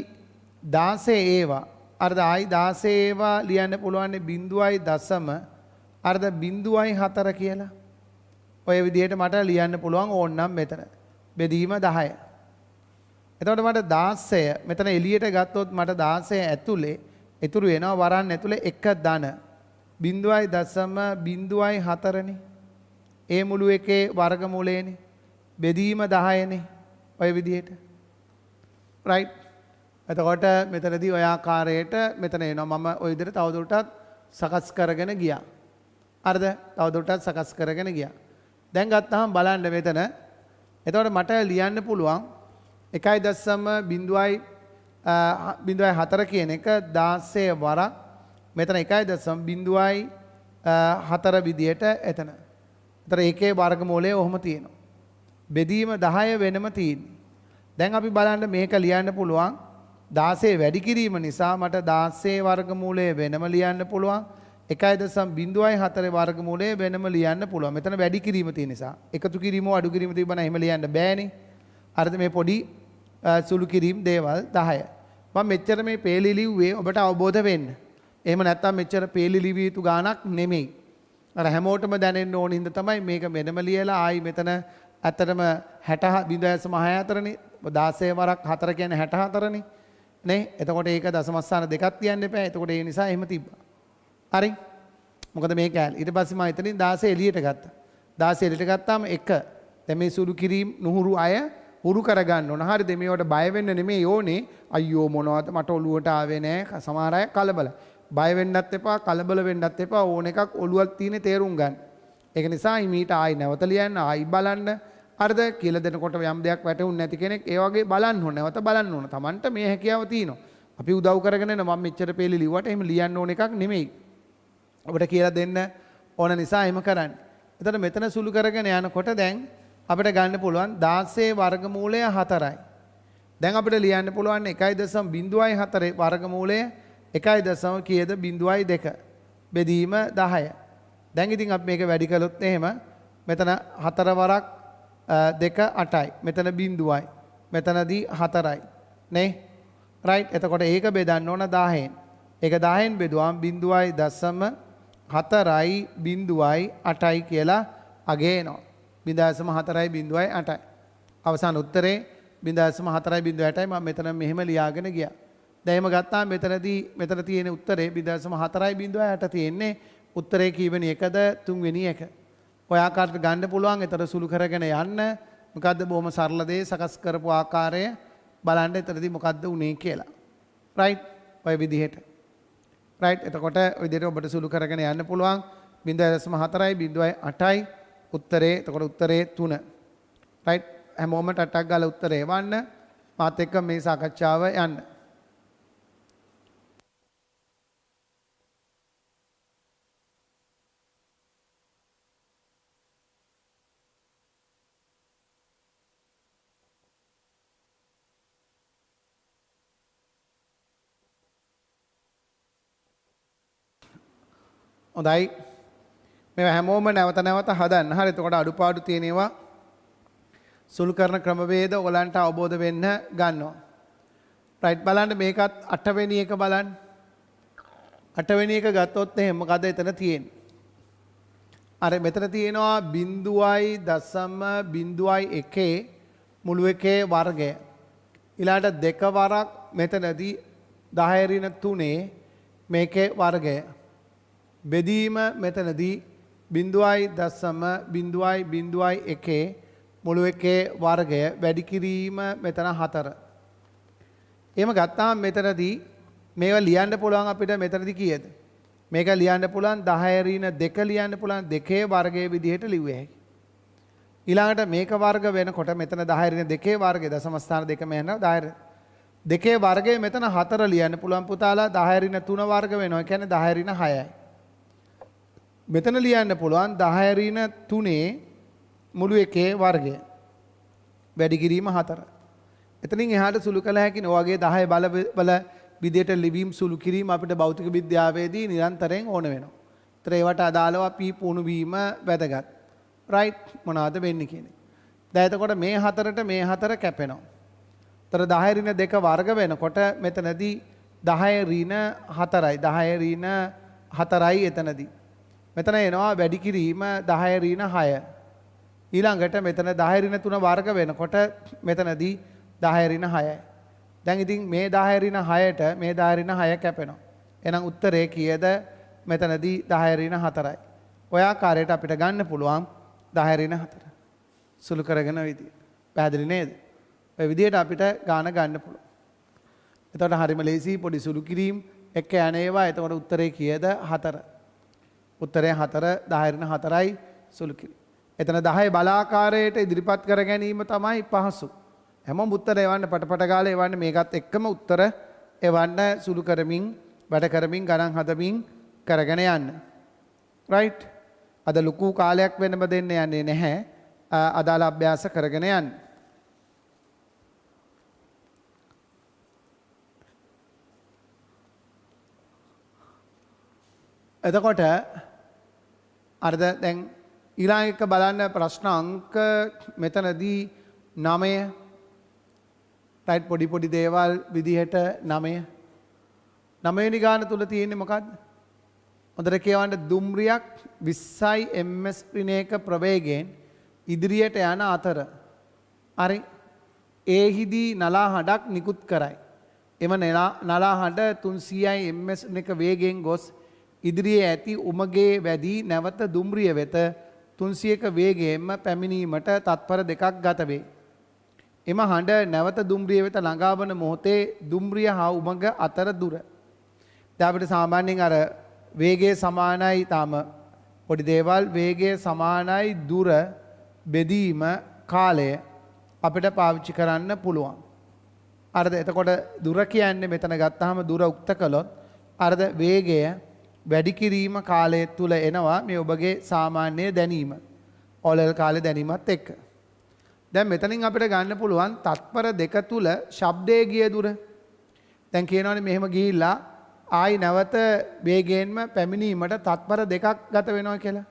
16 ඒවා අරද ආයි 16 ඒවා ලියන්න පුළුවන් 0. අරද 0.4 කියලා. ඔය විදිහට මට ලියන්න පුළුවන් ඕනනම් මෙතන බෙදීම 10. එතකොට මට 16 මෙතන එළියට ගත්තොත් මට 16 ඇතුලේ ඉතුරු වෙනවා වරන් ඇතුලේ 1 ධන 0.04නේ. ඒ මුළු එකේ වර්ගමූලයනේ බෙදීම 10නේ ඔය විදිහට. රයිට්. එතකොට මෙතනදී ඔය ආකාරයට මෙතන එනවා. මම ඔය විදිහට තවදුරටත් සකස් කරගෙන ගියා. හරිද? තවදුරටත් සකස් කරගෙන ගියා. දැන් ගත්තාම බලන්න මෙතන. එතකොට මට ලියන්න පුළුවන් 1.04 කියන එක 16 වරක් මෙතන 1.04 විදියට එතන. එතන ඒකේ වර්ගමූලය ඔහොම තියෙනවා. බෙදීම 10 වෙනම තියෙන්නේ. දැන් අපි බලන්න මේක ලියන්න පුළුවන් 16 වැඩි කිරීම නිසා මට 16 වර්ගමූලය වෙනම ලියන්න පුළුවන්. 1.04 වර්ගමූලය වෙනම ලියන්න පුළුවන්. මෙතන වැඩි කිරීම තියෙන නිසා. එකතු කිරීම හෝ අඩු කිරීම තිබ්බනම් එහෙම ලියන්න බෑනේ. හරිද? මේ පොඩි සුළු කිරීම දේවල් 10. මම මෙච්චර මේ පේලි ලිව්වේ ඔබට අවබෝධ වෙන්න. එහෙම නැත්තම් මෙච්චර පේලි ලිවිය යුතු ගාණක් නෙමෙයි. අර හැමෝටම දැනෙන්න ඕන හින්දා තමයි මේක වෙනම ලියලා ආයි මෙතන ඇත්තටම 60.64නේ. 16 වරක් 4 කියන්නේ 64නේ. නේ? එතකොට ඒක දශම ස්ථාන දෙකක් තියන්න එපා. එතකොට ඒ නිසා එහෙම තිබ්බා. හරි. මොකද මේ කෑල්ල. ඊට පස්සේ මම එතනින් 16 එළියට ගත්තා. 16 එළියට ගත්තාම 1. දැන් මේ සුළු කිරීම නුහුරු අය හුරු කරගන්න ඕන. හරිද? මේවට බය වෙන්න නෙමෙයි ඕනේ. අයියෝ මොනවද මට ඔළුවට ආවේ නෑ. සමහර අය කලබල. බය වෙන්නත් එපා, කලබල වෙන්නත් එපා. ඕන එකක් ඔළුවක් තියෙන තේරුම් ගන්න. ඒක නිසා හිමීට ආයි නැවත ලියන්න, ආයි බලන්න. හරිද? කියලා දෙනකොට යම් දෙයක් වැටහුන්නේ නැති කෙනෙක් ඒ වගේ බලන්න ඕන, නැවත බලන්න ඕන. Tamanට මේ හැකියාව තියෙනවා. අපි උදව් කරගෙන එන මම මෙච්චර පේලි ලිව්වට එහෙම ලියන්න ඕන එකක් නෙමෙයි. ඔබට කියලා දෙන්න ඕන නිසා එහෙම කරන්නේ. එතකොට මෙතන සුළු කරගෙන යනකොට දැන් අපිට ගන්න පුළුවන් 16 වර්ගමූලය 4යි. දැන් අපිට ලියන්න පුළුවන් 1.04 වර්ගමූලය 1. කීයද 0.2 බෙදීම 10. දැන් ඉතින් අපි මේක වැඩි කළොත් එහෙම මෙතන 4 වරක් 2 8යි. මෙතන බිංදුවයි. මෙතනදී 4යි. නේ? රයිට්. එතකොට ඒක බෙදන්න ඕන 10න්. ඒක 10න් බෙදුවාම 0.4යි 0.8යි කියලා අගය එනවා. 0.4යි 0.8යි. අවසාන උත්තරේ 0.4යි 0.8යි. මම මෙතන මෙහෙම ලියාගෙන ගියා. දැන් එහෙම ගත්තාම මෙතනදී මෙතන තියෙන උත්තරේ 0.4යි 0.8 තියෙන්නේ. උත්තරේ කීවෙනි එකද? තුන්වෙනි එක. ඔය ආකාරයට ගන්න පුළුවන්. ඒතර සුළු කරගෙන යන්න. මොකද්ද බොහොම සරල දේ සකස් කරපු ආකාරය බලන්න එතනදී මොකද්ද උනේ කියලා. රයිට්. ඔය විදිහට. රයිට්. එතකොට ඔය විදිහට ඔබට සුළු කරගෙන යන්න පුළුවන්. 0.4යි 0.8යි උත්තරේ. එතකොට උත්තරේ 3. රයිට්. හැමෝම ටට්ටක් ගාලා උත්තරේ එවන්න. මාත් එක්ක මේ සාකච්ඡාව යන්න. හොඳයි. මේවා හැමෝම නැවත නැවත හදන්න. හරි. එතකොට අඩුපාඩු තියෙන ඒවා සුළු කරන ක්‍රමවේද ඔයගලන්ට අවබෝධ වෙන්න ගන්නවා. රයිට් බලන්න මේකත් 8 වෙනි එක බලන්න. 8 වෙනි එක ගත්තොත් එහෙම මොකද එතන තියෙන්නේ? අර මෙතන තියෙනවා 0.01 මුළු එකේ වර්ගය. ඊළාට දෙක වරක් මෙතනදී 10 ඍණ 3 මේකේ වර්ගය. බෙදීම මෙතනදී 0.001 මුළු එකේ වර්ගය වැඩි කිරීම මෙතන 4. එහෙම ගත්තාම මෙතනදී මේවා ලියන්න පුළුවන් අපිට මෙතනදී කීයද? මේක ලියන්න පුළුවන් 10 ඍණ 2 ලියන්න පුළුවන් දෙකේ වර්ගයේ විදිහට ලිව්ව හැකි. ඊළඟට මේක වර්ග වෙනකොට මෙතන 10 ඍණ 2 වර්ගය දශම ස්ථාන දෙකම යනවා 10 දෙකේ වර්ගය මෙතන 4 ලියන්න පුළුවන් පුතාලා 10 ඍණ 3 වර්ග වෙනවා. ඒ කියන්නේ 10 ඍණ 6යි. මෙතන ලියන්න පුළුවන් 10 ඍණ 3 මුළු එකේ වර්ගය වැඩි කිරීම 4. එතනින් එහාට සුළු කළ හැකි නේ. ඔයගේ 10 බල බල විදියට ලිවීම් සුළු කිරීම අපිට භෞතික විද්‍යාවේදී නිරන්තරයෙන් ඕන වෙනවා. ඒතර ඒවට අදාළව අපි පුහුණු වීම වැදගත්. රයිට් මොනවාද වෙන්නේ කියන එක. දැන් එතකොට මේ හතරට මේ හතර කැපෙනවා. ඒතර 10 ඍණ 2 වර්ග වෙනකොට මෙතනදී 10 ඍණ 4යි 10 ඍණ 4යි එතනදී. මෙතන එනවා වැඩි කිරීම 10 ඍණ 6. ඊළඟට මෙතන 10 ඍණ 3 වර්ග වෙනකොට මෙතනදී 10 ඍණ 6යි. දැන් ඉතින් මේ 10 ඍණ 6ට මේ 10 ඍණ 6 කැපෙනවා. එහෙනම් උත්තරේ කීයද? මෙතනදී 10 ඍණ 4යි. ඔය ආකාරයට අපිට ගන්න පුළුවන් 10 ඍණ 4. සුළු කරගෙන විදියට. පැහැදිලි නේද? ඔය විදියට අපිට ගාන ගන්න පුළුවන්. එතකොට හරිම ලේසි පොඩි සුළු කිරීම එක්ක යන ඒවා. එතකොට උත්තරේ කීයද? 4. උත්තරේ 4 10 ඍණ 4යි සුළු කිරීම. එතන 10 බලාකාරයට ඉදිරිපත් කර ගැනීම තමයි පහසු. හැමෝම උත්තර එවන්න පටපට ගාලා එවන්න මේකත් එක්කම උත්තර එවන්න සුළු කරමින් වැඩ කරමින් ගණන් හදමින් කරගෙන යන්න. රයිට්. අද ලොකු කාලයක් වෙනම දෙන්න යන්නේ නැහැ. අදාළ අභ්‍යාස කරගෙන යන්න. එතකොට අරද දැන් ඊළඟ එක බලන්න ප්‍රශ්න අංක මෙතනදී 9. රයිට් පොඩි පොඩි දේවල් විදිහට 9. 9 වෙනි ගාන තුල තියෙන්නේ මොකද්ද? හොඳට කියවන්න දුම්රියක් 20 ms ඍණ එක ප්‍රවේගයෙන් ඉදිරියට යන අතර හරි ඒහිදී නලා හඬක් නිකුත් කරයි. එම නලා හඬ 300 ms ඍණ එක වේගයෙන් ගොස් ඉදිරියේ ඇති උමගේ වැදී නැවත දුම්රිය වෙත 300ක වේගයෙන්ම පැමිණීමට තත්පර දෙකක් ගත වේ. එම හඬ නැවත දුම්රිය වෙත ළඟා වන මොහොතේ දුම්රිය හා උමග අතර දුර. දැන් අපිට සාමාන්‍යයෙන් අර වේගය සමානයි තාම පොඩි දේවල් වේගය සමානයි දුර බෙදීම කාලය අපිට පාවිච්චි කරන්න පුළුවන්. අරද එතකොට දුර කියන්නේ මෙතන ගත්තාම දුර උක්ත කළොත් අරද වේගය වැඩි කිරීම කාලය තුල එනවා මේ ඔබගේ සාමාන්‍ය දැනීම. ඔලෙල් කාලේ දැනීමත් එක්ක. දැන් මෙතනින් අපිට ගන්න පුළුවන් තත්පර දෙක තුල ශබ්දයේ ගිය දුර. දැන් කියනවනේ මෙහෙම ගිහිල්ලා ආයි නැවත වේගයෙන්ම පැමිණීමට තත්පර දෙකක් ගත වෙනවා කියලා.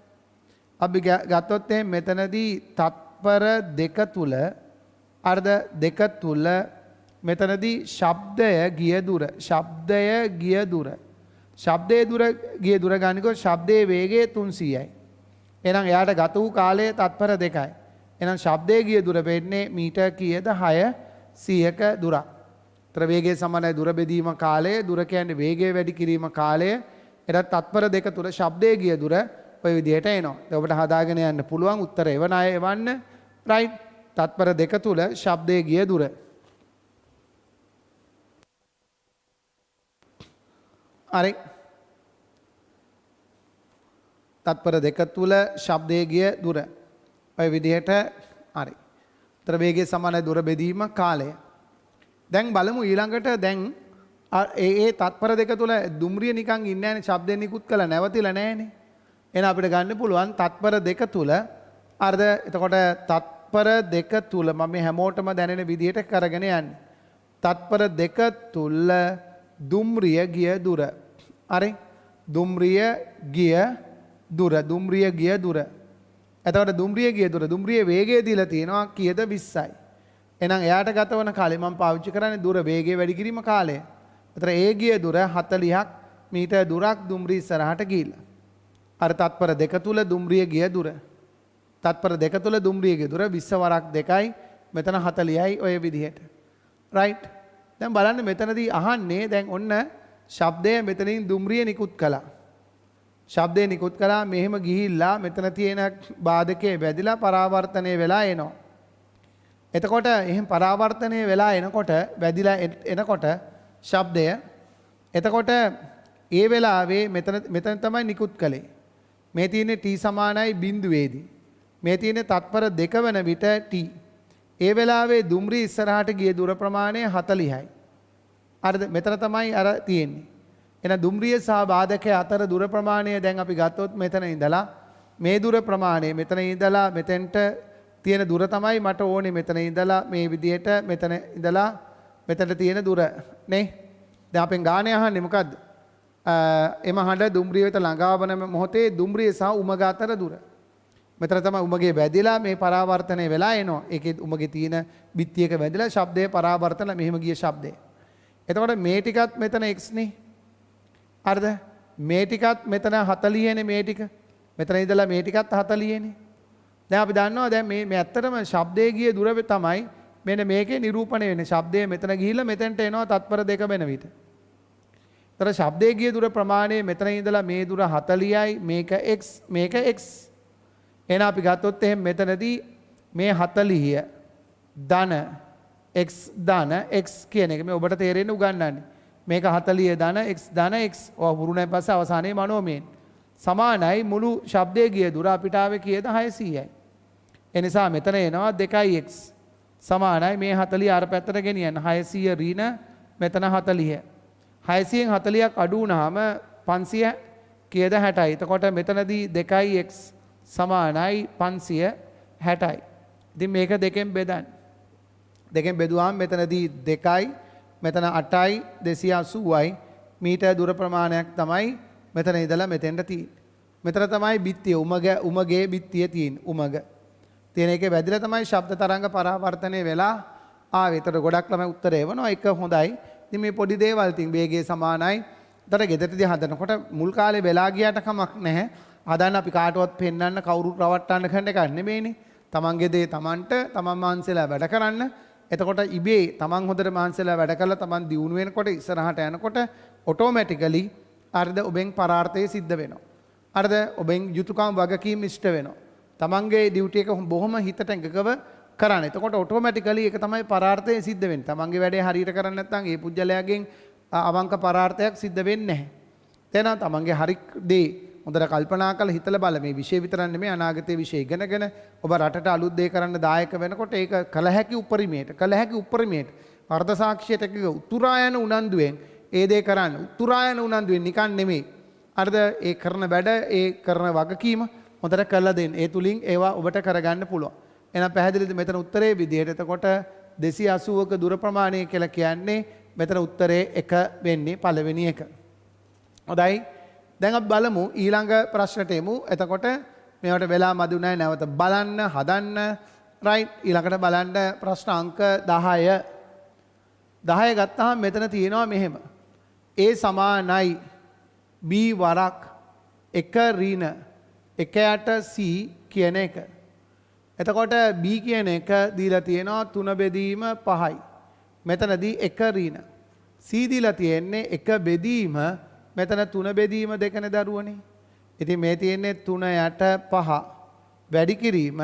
අපි ගත්තොත් එහෙනම් මෙතනදී තත්පර දෙක තුල අර්ධ දෙක තුල මෙතනදී ශබ්දය ගිය දුර ශබ්දය ගිය දුර ශබ්දයේ දුර ගිය දුර ගන්නකො ශබ්දයේ වේගය 300යි. එහෙනම් එයාට ගත වූ කාලය තත්පර 2යි. එහෙනම් ශබ්දයේ ගිය දුර වෙන්නේ මීටර් කීයද? 600ක දුරක්. තර වේගය සමානයි දුර බෙදීම කාලය. දුර කියන්නේ වේගය වැඩි කිරීම කාලය. එතන තත්පර 2 තුල ශබ්දයේ ගිය දුර ඔය විදිහට එනවා. දැන් ඔබට හදාගෙන යන්න පුළුවන් උත්තර එවන අය එවන්න. රයිට්. තත්පර 2 තුල ශබ්දයේ ගිය දුර. හරි. තත්පර 2 තුල ශබ්දයේ ගිය දුර. ඔය විදිහට හරි. උත්තර වේගය සමානයි දුර බෙදීම කාලය. දැන් බලමු ඊළඟට දැන් ඒ ඒ තත්පර 2 තුල දුම්රිය නිකන් ඉන්නේ නැහැනේ, ශබ්දෙ නිකුත් කළා නැවතිලා නැහැනේ. එහෙනම් අපිට ගන්න පුළුවන් තත්පර 2 තුල අරද එතකොට තත්පර 2 තුල මම මේ හැමෝටම දැනෙන විදිහට කරගෙන යන්නේ. තත්පර 2 තුල දුම්රිය ගිය දුර. හරි. දුම්රිය ගිය දුර, දුම්රිය ගිය දුර. එතකොට දුම්රිය ගිය දුර, දුම්රියේ වේගය දීලා තියෙනවා කීයද? 20යි. එහෙනම් එයාට ගත වන කාලය මම පාවිච්චි කරන්නේ දුර වේගය වැඩි කිරීම කාලය. එතකොට ඒ ගිය දුර 40ක් මීටර් දුරක් දුම්රිය ඉස්සරහට ගිහිල්ලා. අර තත්පර 2 තුල දුම්රිය ගිය දුර. තත්පර 2 තුල දුම්රිය ගිය දුර 20 වරක් 2යි මෙතන 40යි ඔය විදිහට. රයිට්. දැන් බලන්න මෙතනදී අහන්නේ දැන් ඔන්න ශබ්දය මෙතනින් දුම්රිය නිකුත් කළා. ශබ්දය නිකුත් කළා මෙහෙම ගිහිල්ලා මෙතන තියෙන බාධකයේ වැදිලා පරාවර්තනය වෙලා එනවා. එතකොට එහෙම පරාවර්තනය වෙලා එනකොට වැදිලා එනකොට ශබ්දය එතකොට ඒ වෙලාවේ මෙතන තමයි නිකුත් කළේ. මේ තියෙන්නේ t සමානයි බිඳුවේදී. මේ තියෙන්නේ තත්පර 2 වන විට t. ඒ වෙලාවේ දුම්රිය ඉස්සරහට ගිය දුර ප්‍රමාණය 40යි. හරිද? මෙතන තමයි අර තියෙන්නේ. එහෙනම් දුම්රිය සහ බාධකය අතර දුර ප්‍රමාණය දැන් අපි ගත්තොත් මෙතන ඉඳලා මේ දුර ප්‍රමාණය මෙතන ඉඳලා මෙතෙන්ට තියෙන දුර තමයි මට ඕනේ. මෙතන ඉඳලා මේ විදිහට මෙතන ඉඳලා මෙතනට තියෙන දුර නේ. දැන් අපෙන් ගානේ අහන්නේ මොකද්ද? එම හඬ දුම්රිය වෙත ළඟා වන මොහොතේ දුම්රිය සහ උමග අතර දුර. මෙතන තමයි උමගේ වැදිලා මේ පරාවර්තනය වෙලා එනවා. ඒකේ උමගේ තියෙන බිත්තියක වැදිලා ශබ්දය පරාවර්තන මෙහෙම ගිය ශබ්දය. එතකොට මේ ටිකත් මෙතන x නේ. හරිද? මේ ටිකත් මෙතන 40 නේ මේ ටික. මෙතන ඉඳලා මේ ටිකත් 40 නේ. දැන් අපි දන්නවා දැන් මේ ඇත්තටම ශබ්දයේ ගිය දුර තමයි මෙන්න මේකේ නිරූපණය වෙන්නේ. ශබ්දය මෙතන ගිහිල්ලා මෙතෙන්ට එනවා තත්පර 2 වෙන විට. තර ශබ්දයේ ගිය දුර ප්‍රමාණය මෙතන ඉඳලා මේ දුර 40යි මේක x මේක x. එහෙනම් අපි ගත්තොත් එහෙනම් මෙතනදී මේ 40 ධන x ධන x කියන එක මේ ඔබට තේරෙන්න උගන්වන්නේ. මේක 40 ධන x ධන x ඔය වුරුණයි පස්සේ අවසානයේ මනෝමයෙන් සමානයි මුළු ශබ්දයේ ගිය දුර අපිට ආවේ කීයද? 600යි. ඒ නිසා මෙතන එනවා 2x සමානයි මේ 40 අර පැත්තට ගෙනියන්න 600 ඍණ මෙතන 40. 600න් 40ක් අඩු වුණාම 500 කීයද? 60යි. එතකොට මෙතනදී 2x සමානයි 560යි. ඉතින් මේක දෙකෙන් බෙදන්න. දෙකෙන් බෙදුවාම මෙතනදී 2යි මෙතන 8යි 280යි මීටර් දුර ප්‍රමාණයක් තමයි මෙතන ඉඳලා මෙතෙන්ට තියෙන්නේ. මෙතන තමයි බිත්තිය උමගේ බිත්තිය තියෙන්නේ. උමග තියෙන එකේ වැදිලා තමයි ශබ්ද තරංග පරාවර්තනය වෙලා ආවේ. ඒතර ගොඩක් ළමයි උත්තර එවනවා. එක හොඳයි. ඉතින් මේ පොඩි දේවල් ඉතින් වේගය සමානයි. ඒතර ගෙදරදී හදනකොට මුල් කාලේ වෙලා ගියාට කමක් නැහැ. හදන්න අපි කාටවත් පෙන්වන්න කවුරුත් රවට්ටන්න කරන එකක් නෙමෙයිනේ. තමන්ගේ දේ තමන්ට තමන් මහන්සියලා වැඩ කරන්න. එතකොට ඉබේ තමන් හොඳට මහන්සියලා වැඩ කරලා තමන් දියුණු වෙනකොට ඉස්සරහට යනකොට ඔටෝමැටිකලි අරද ඔබෙන් පරාර්ථය සිද්ධ වෙනවා. අරද ඔබෙන් යුතුයකම් වගකීම් ඉෂ්ට වෙනවා. තමන්ගේ ඩියුටි එක බොහොම හිතට එකඟව කරන්න. එතකොට ඔටෝමැටිකලි ඒක තමයි පරාර්ථය සිද්ධ වෙන්නේ. තමන්ගේ වැඩේ හරියට කරන්නේ නැත්නම් ඒ පුජ්‍යලයාගෙන් අවංක පරාර්ථයක් සිද්ධ වෙන්නේ නැහැ. තේරෙනවද? තමන්ගේ හරි දේ හොඳට කල්පනා කරලා හිතලා බල. මේ විෂය විතරක් නෙමෙයි අනාගතයේ විෂය ඉගෙනගෙන ඔබ රටට අලුත් දේ කරන්න දායක වෙනකොට ඒක කළ හැකි උපරිමයට, කළ හැකි උපරිමයට අර්ධ සාක්ෂියට එකක උතුරා යන උනන්දුවෙන් ඒ දේ කරන්න. උතුරා යන උනන්දුවෙන් නිකන් නෙමෙයි. අරද ඒ කරන වැඩ, ඒ කරන වගකීම හොඳට කරලා දෙන්න. ඒ තුලින් ඒවා ඔබට කරගන්න පුළුවන්. එහෙනම් පැහැදිලිද මෙතන උත්තරේ විදියට? එතකොට 280ක දුර ප්‍රමාණය කියලා කියන්නේ මෙතන උත්තරේ 1 වෙන්නේ පළවෙනි එක. හොඳයි. දැන් අපි බලමු ඊළඟ ප්‍රශ්නට එමු. එතකොට මේවට වෙලා මදි නෑ, නැවත බලන්න, හදන්න. රයිට්. ඊළඟට බලන්න ප්‍රශ්න අංක 10. 10 ගත්තාම මෙතන තියෙනවා මෙහෙම. A සමානයි B වරක් 1 ඍණ එක යට C කියන එක. එතකොට B කියන එක දීලා තියෙනවා 3 බෙදීම 5යි. මෙතනදී 1 ඍණ. C දීලා තියෙන්නේ 1 බෙදීම මෙතන 3 බෙදීම 2නේ දරුවනේ. ඉතින් මේ තියෙන්නේ 3 යට 5 වැඩි කිරීම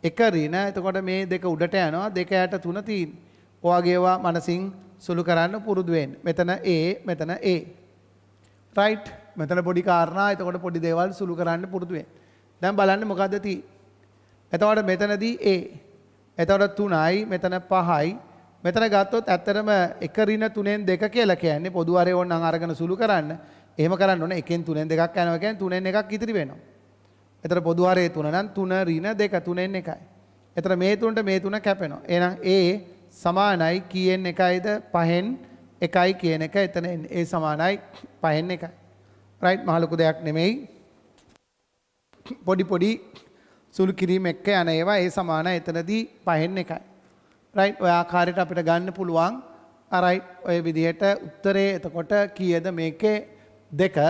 1 ඍණ. එතකොට මේ දෙක උඩට යනවා, 2 යට 3 තියෙන්නේ. ඔයගේ ඒවා මනසින් සුළු කරන්න පුරුදු වෙන්න. මෙතන A, මෙතන A. Right, මෙතන පොඩි කාරණා. එතකොට පොඩි දේවල් සුළු කරන්න පුරුදු වෙන්න. දැන් බලන්න මොකද්ද තියෙන්නේ. එතකොට මෙතනදී A. එතකොට 3යි, මෙතන 5යි. මෙතන ගත්තොත් ඇත්තටම 1 ඍණ 3න් 2 කියලා කියන්නේ පොදු හරය ඕන නම් අරගෙන සුළු කරන්න. එහෙම කරන්න ඕනේ, එකෙන් 3න් 2ක් යනවා කියන්නේ 3න් 1ක් ඉතිරි වෙනවා. එතකොට පොදු හරය 3 නම් 3 ඍණ 2 3න් 1යි. එතකොට මේ තුනට මේ තුන කැපෙනවා. එහෙනම් A සමානයි කීයෙන් 1යිද? 5න් 1යි කියන එක එතන එන්නේ. A සමානයි 5න් 1යි. රයිට්, මහ ලොකු දෙයක් නෙමෙයි. පොඩි පොඩි සුළු කිරීම එක්ක යන ඒවා. A සමානයි එතනදී 5න් 1යි. රයිට්, ඔය ආකාරයට අපිට ගන්න පුළුවන්. රයිට්, ඔය විදිහට උත්තරේ එතකොට කීයද මේකේ? 2.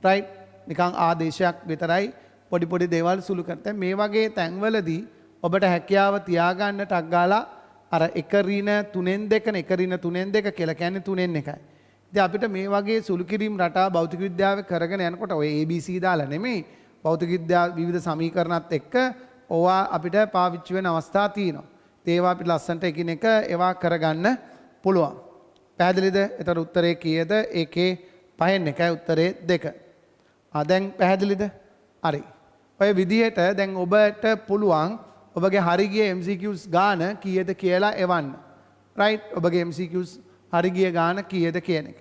රයිට්, නිකන් ආදේශයක් විතරයි, පොඩි පොඩි දේවල් සුළු කර. දැන් මේ වගේ තැන්වලදී ඔබට හැකියාව තියාගන්න ටක් ගාලා අර එක ඍණ තුනෙන් දෙකනේ, එක ඍණ තුනෙන් දෙක කියලා කියන්නේ තුනෙන් එකයි. ඉතින් අපිට මේ වගේ සුළු කිරීම් රටා භෞතික විද්‍යාවේ කරගෙන යනකොට, ඔය ABC දාලා නෙමෙයි, භෞතික විද්‍යා විවිධ සමීකරණත් එක්ක ඕවා අපිට පාවිච්චි වෙන අවස්ථා තියෙනවා. ඉතින් ඒවා අපිට ලස්සනට එකිනෙක ඒවා කරගන්න පුළුවන්. පැහැදිලිද? එතකොට උත්තරේ කීයද? ඒකේ පහෙන් එකයි, උත්තරේ 2. ආ, දැන් පැහැදිලිද? හරි. ඔය විදිහට දැන් ඔබට පුළුවන් ඔබගේ හරි ගිය MCQs ගාන කීයද කියලා එවන්න. රයිට්, ඔබගේ MCQs හරි ගිය ගාන කීයද කියන එක.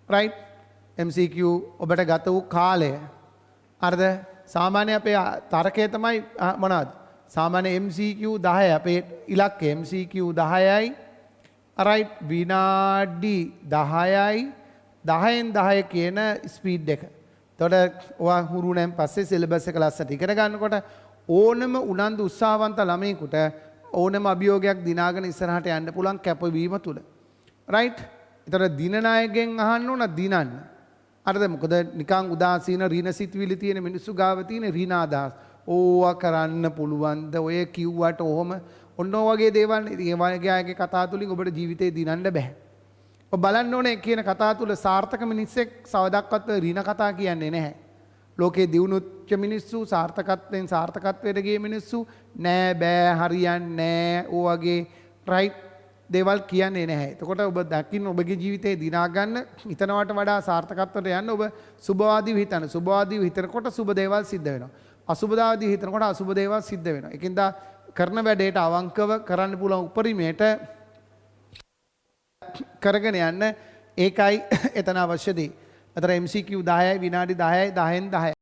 රයිට්, MCQ ඔබට ගත වූ කාලය. හරිද? සාමාන්‍ය අපේ තරකය තමයි මොනවද? සාමාන්‍ය MCQ 10 අපේ ඉලක්කය MCQ 10යි. රයිට්, විනාඩි 10යි, 10න් 10 කියන ස්පීඩ් එක. එතකොට ඔයා හුරු වුණාන් පස්සේ සිලබස් එක ලස්සනට ඉගෙන ගන්නකොට ඕනම උනන්දු උත්සාහවන්ත ළමයෙකුට ඕනම අභියෝගයක් දිනාගෙන ඉස්සරහට යන්න පුළුවන් කැපවීම තුල. රයිට්? එතකොට දිනන අයගෙන් අහන්න ඕන දිනන්න. හරිද? මොකද නිකන් උදාසීන ඍණ සිතුවිලි තියෙන මිනිස්සු ගාව තියෙන ඍණ අදහස්. ඕවා කරන්න පුළුවන්ද? ඔය කිව්වට ඔහොම ඔන්න ඔය වගේ දේවල්. ඉතින් ඒ වගේ අයගේ කතා තුලින් ඔබට ජීවිතේ දිනන්න බෑ. ඔබ බලන්න ඕනේ කියන කතා තුල සාර්ථක මිනිස්සෙක් කවදක්වත් ඔය ඍණ කතා කියන්නේ නැහැ. ලෝකේ දියුණුච්ච මිනිස්සු, සාර්ථකත්වයෙන් සාර්ථකත්වයට ගිය මිනිස්සු නෑ, බෑ, හරියන්නේ නෑ, ඕ වගේ රයිට් දේවල් කියන්නේ නැහැ. එතකොට ඔබ දකින්න ඔබගේ ජීවිතේ දිනා ගන්න හිතනවට වඩා සාර්ථකත්වයට යන්න ඔබ සුබවාදීව හිතන්න. සුබවාදීව හිතනකොට සුබ දේවල් සිද්ධ වෙනවා. අසුබවාදීව හිතනකොට අසුබ දේවල් සිද්ධ වෙනවා. ඒකින්ද කරන වැඩේට අවංකව කරන්න පුළුවන් උපරිමයට කරගෙන යන්න. ඒකයි එතන අවශ්‍ය දේ. අතර MCQ 10යි, විනාඩි 10යි, 10න් 10.